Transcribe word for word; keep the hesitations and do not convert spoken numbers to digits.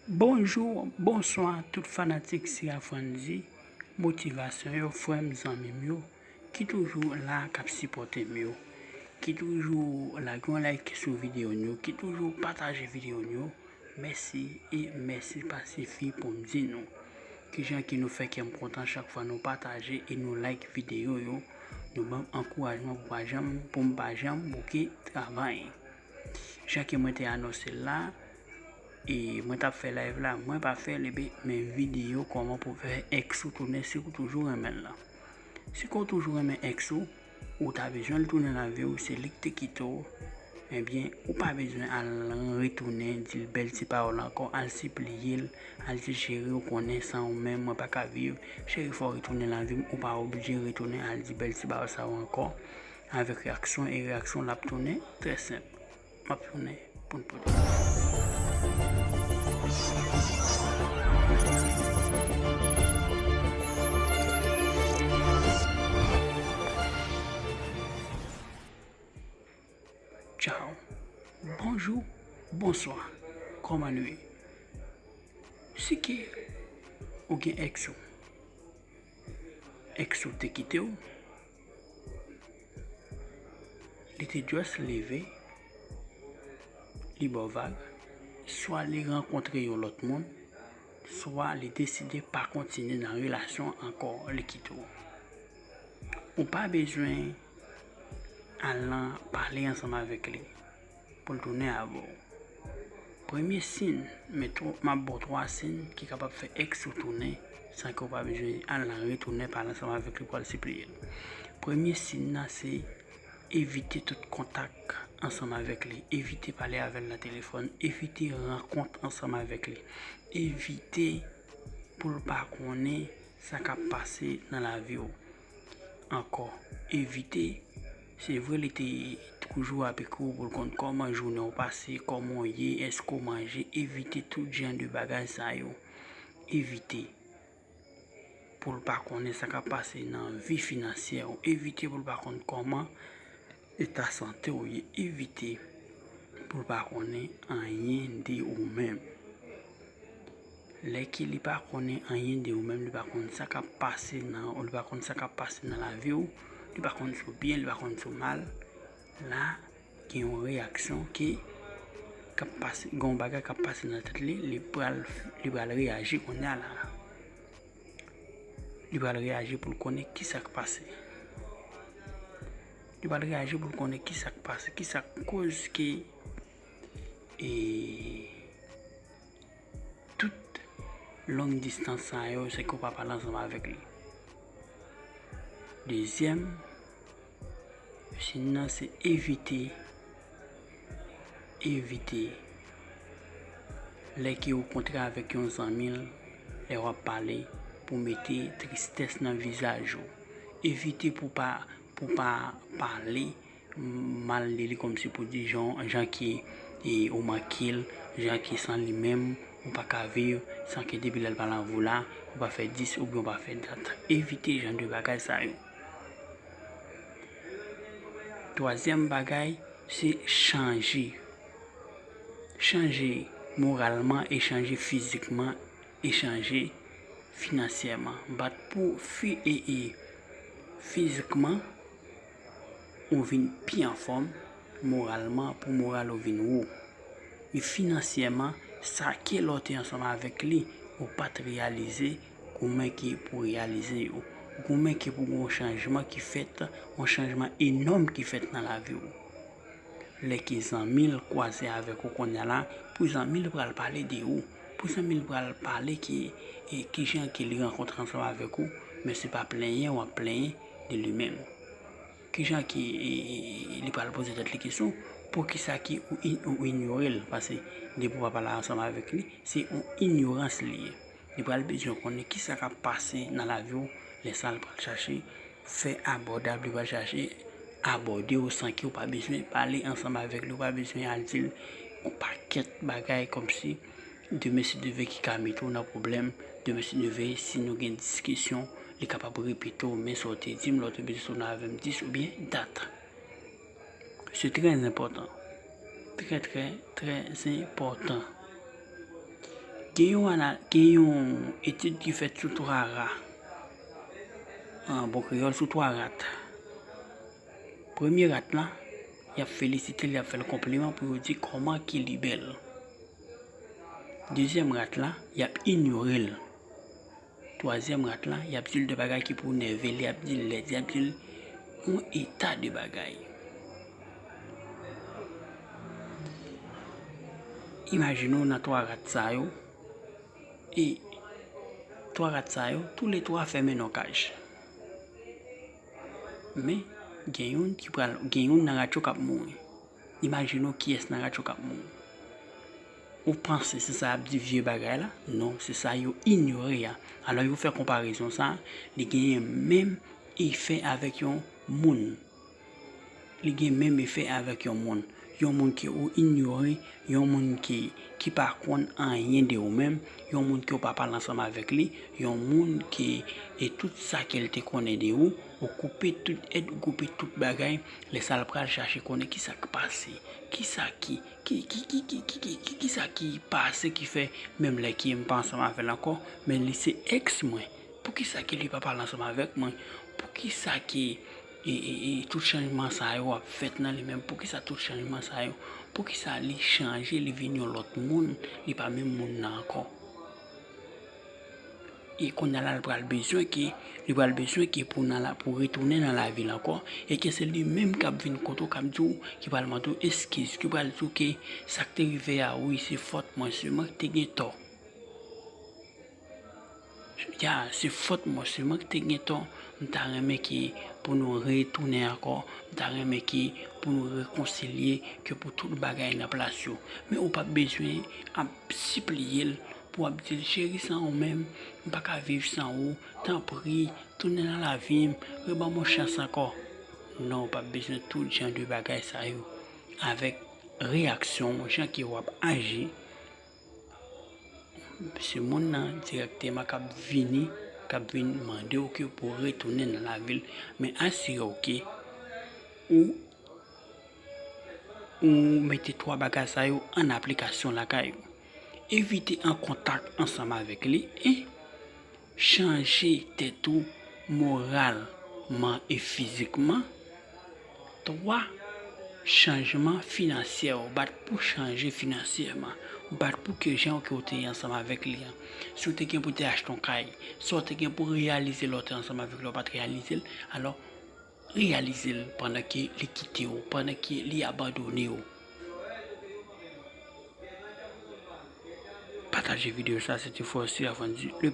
Bonjou, bonswa tout fanatik Sira Frandy, motivasyon yo, frè m, zanmi m yo, ki toujou la k ap sipòte m yo, ki toujou lage yon like sou videyo n yo, ki toujou pataje videyo n yo. Mèsi e mèsi pa sifi pou m di nou. Kijan ki nou fè kè m kontan chak fwa nou pataje e nou like videyo yo, nou ban m ankourajman pou pa janm, pou m pa janm bouke travay. Jan ke mwen te anonse l la, e mwen t ap fè live la, mwen pa fè l, epi men videyo kòman pou fè ex ou tounen si w toujou renmen l lan. Si ke w toujou renmen ex ou, ou ta bezwen l tounen nan vi w, se li k te kite w, ebyen, ou pa bezwen al retounen di l bèl ti pawòl ankò, al sipliye l, al di l, cheri, ou konnen san ou menm, mwen pa ka viv, cheri, fò w retounen nan vi m, ou pa oblije retounen al di bèl ti pawòl sa yo ankò. Avèk reyaksyon, e reyaksyon l ap tounen trè senp. M ap tounen pou n pote. Tchaw. Bonjou, bonswa. Kòman nou ye? Si ke ou gen ex ou, ex ou te kite w, li te just leve, li ba w vag, swa li rankontre yon lòt moun, swa li deside pa kontinye nan relasyon ankò, li kite w. Ou pa bezwen al nan pale ansanm avèk li pou l tounen avè w. Premye siy, men tw-, m ap ba w twa siy ki kapab fè ex ou tounen san ke w pa bezwen al nan retounen pale ansanm avèk li pou al sipliye l. Premye siy nan se evite tout kontak ansanm avèk li, evite pale avè l nan telefòn, evite rankont ansanm avèk li, evite pou l pa konnen sa k ap pase nan lavi w. Ankò, evite, se vre li te toujou ap ekri w pou l konn kòman jounen w pase, kòman w ye, èske w manje, evite tout jan de bagay sa yo. Evite pou l pa konnen sa k ap pase nan vi finansyè w, evite pou l pa konn kòman eta sante w ye, evite pou l pa konnen anyen de ou menm. Lè ke li pa konnen anyen de ou menm, li pa konn sa k ap pase nan, li pa konn sa k ap pase nan lavi w, li pa konn si w byen, li pa konn si w mal, la, gen yon reyaksyon ke, k ap pase, gen yon bagay k ap pase nan tèt li, li pral, li pral reyaji kounye a la. Li pral reyaji pou l konnen ki sa k pase. Li pral reyaji pou l konnen ki sa k pase, ki sa k koz ke, e, tout long distans sa yo, se ke w pa pale ansanm avèk li. Dezyèm, siy nan se evite, evite lè ke w kontre avèk yon zanmi l, lè w ap pale, pou mete tristès nan vizaj ou. Evite pou pa, pou pa pale mal de li kòmsi pou di jan, jan ke, e, ou manke l, jan ke san li menm, ou pa ka viv, san ke depi lè l pa nan vi w la, ou pa fè dis oubyen ou pa fè dat. Evite jan de bagay sa yo. Twazyèm bagay, se chanje. Chanje moralman e chanje fizikman e chanje finansyèman. Bat pou fi e, e fizikman ou vin pi anfòm, moralman pou moral ou vin wo. E finansyèman, sa ke lè w te ansanm avèk li, ou pa t reyalize, goumen ke pou reyalize yo. Goumen ke pou gen yon chanjman ki fèt, yon chanjman enòm ki fèt nan lavi w. Lè ke zanmi l kwaze avèk ou kounye a la, pou zanmi l pral pale de ou, pou zanmi l pral pale ke, e, kijan ke li rankontre ansanm avèk ou, men se pa plenyen w ap plenyen de li menm. Kijan ke, e, e, e, li pral poze tèt li kesyon, poukisa ke ou in-, ou inyore l, paske depi w pa pale ansanm avèk li, se yon inyorans li ye. Li pral bezwen konnen kisa k ap pase nan lavi w, lè sa l pral chache fè abòdab, li pral chache abòde w san ke w pa bezwen pale ansanm avèk li, w pa bezwen al di l yon pakèt bagay kòmsi demen si Dye vle ki ka mete w nan pwoblèm, demen si Dye vle si nou gen diskisyon, li kapab repete w, men sa w te di m lè w te bezwen tounen avè m dis oubyen dat. Se trè enpòtan. Trè, trè, trè enpòtan. Gen yon ana-, gen yon etid ki fèt sou twa ra. An bon kreyòl, sou twa rat. Premye rat la, y ap felisite l, y ap fè l konpliman pou yo di kòman ke li bèl. Dezyèm rat la, y ap inyore l. Twazyèm rat la, y ap di l de bagay ki pou nève l, y ap di l lèd, y ap di l yon eta de bagay. Imajine w nan twa rat sa yo, e twa rat sa yo, toulètwa fèmen nan kaj. Men, gen youn ki pral, gen youn nan rat yo k ap mouri. Imajine w kiyès nan rat yo k ap mouri. Ou panse se sa y ap di vye bagay la? Non, se sa yo inyore a. Alò, yo fè konparezon sa, li genyen menm efè avèk yon moun. Li gen menm efè avèk yon moun. Yon moun ke ou inyore, yon moun ki, ki pa konn anyen de ou menm, yon moun ke w pa pale ansanm avèk li, yon moun ke, e tout sa ke l te konnen de ou, ou koupe tout èd, ou koupe tout bagay, lè sa l pral chache konnen kisa k pase, kisa ki, ki, ki, ki, ki, ki, ki, ki, kisa ki pase ki fè menm lè ke m pa ansanm avè l ankò, men li se èks mwen. Poukisa ke li pa pale ansanm avèk mwen? Poukisa ke, e, e, e, tout chanjman sa yo ap fèt nan li menm? Poukisa tout chanjman sa yo? Poukisa li chanje, li vin yon lòt moun, li pa menm moun nan ankò? E kounye a la, li pral bezwen ke, li pral bezwen ke pou nan la, pou retounen nan lavi l ankò, e ke se li menm k ap vin kote w, k ap di w, ki pral mande w eskiz, ki pral di w ke sa k te rive a, wi, se fòt mwen, se mwen ki te gen tò. Ya, se fòt mwen, se mwen ki te gen tò. M ta renmen ke pou nou retounen ankò. M ta renmen ke pou nou rekonsilye, ke pou tout bagay nan plas yo. Men ou p ap bezwen ap sipliye l pou w ap di l, cheri, san ou menm, m pa ka viv san ou. Tanpri, tounen nan lavi m, reban m yon chans ankò. Non, ou p ap bezwen tout jan de bagay sa yo. Avèk reyaksyon w, jan ke w ap aji, se moun nan dirèkteman k ap vini, k ap vin mande w ke pou w retounen nan lavi l. Men asire w ke ou, ou mete twa bagay sa yo an aplikasyon lakay ou. Evite an kontak ansanm avèk li e chanje tèt ou moralman e fizikman. Twa, chanjman finansyè. Bat pou chanje finansyèman. Bat pou ke jan ke w te ye ansanm avèk li an. Si w te gen pou te achte yon kay, sa w te gen pou reyalize lè w te ansanm avèk li, w pa t reyalize l, alò, reyalize l pandan ke li kite w, pandan ke li abandone w. Pataje videyo sa, se te frè Osi Avanti, le